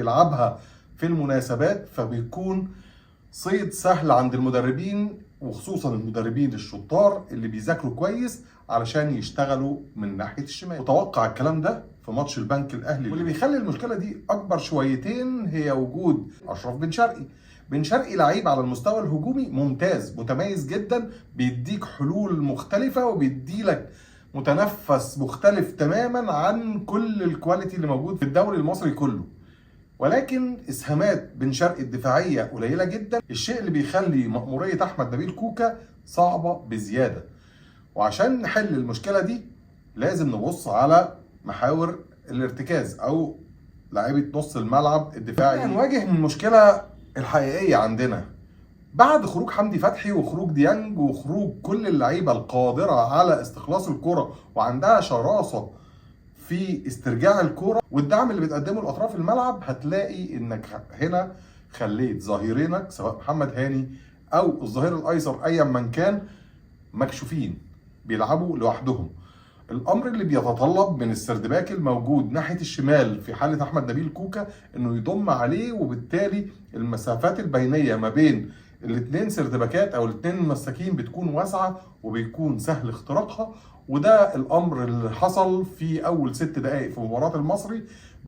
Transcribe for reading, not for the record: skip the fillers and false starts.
بيلعبها في المناسبات، فبيكون صيد سهل عند المدربين، وخصوصا المدربين الشطار اللي بيذاكروا كويس علشان يشتغلوا من ناحية الشمال. وتوقع الكلام ده في ماتش البنك الاهلي. واللي بيخلي المشكلة دي اكبر شويتين هي وجود اشرف بن شرقي. بن شرقي لعيب على المستوى الهجومي ممتاز، متميز جدا، بيديك حلول مختلفة وبيديلك متنفس مختلف تماما عن كل ال quality اللي موجود في الدوري المصري كله. ولكن اسهامات بن شرقي الدفاعية قليله جدا، الشيء اللي بيخلي مأموريه احمد نبيل كوكا صعبة بزيادة. وعشان نحل المشكلة دي لازم نبص على محاور الارتكاز او لعيبة نص الملعب الدفاعي. هنواجه المشكلة الحقيقية عندنا بعد خروج حمدي فتحي وخروج ديانج وخروج كل اللعيبة القادره على استخلاص الكره وعندها شراسة في استرجاع الكرة والدعم اللي بتقدمه لاطراف الملعب. هتلاقي انك هنا خليت ظهيرينك سواء محمد هاني او الظهير الايسر ايا من كان مكشوفين بيلعبوا لوحدهم. الامر اللي بيتطلب من ال third back الموجود ناحية الشمال في حاله احمد نبيل كوكا انه يضم عليه، وبالتالي المسافات البينية ما بين الاثنين third back ات او الاثنين المساكين بتكون واسعة وبيكون سهل اختراقها. وده الامر اللي حصل في اول 6 دقائق في مباراة المصري.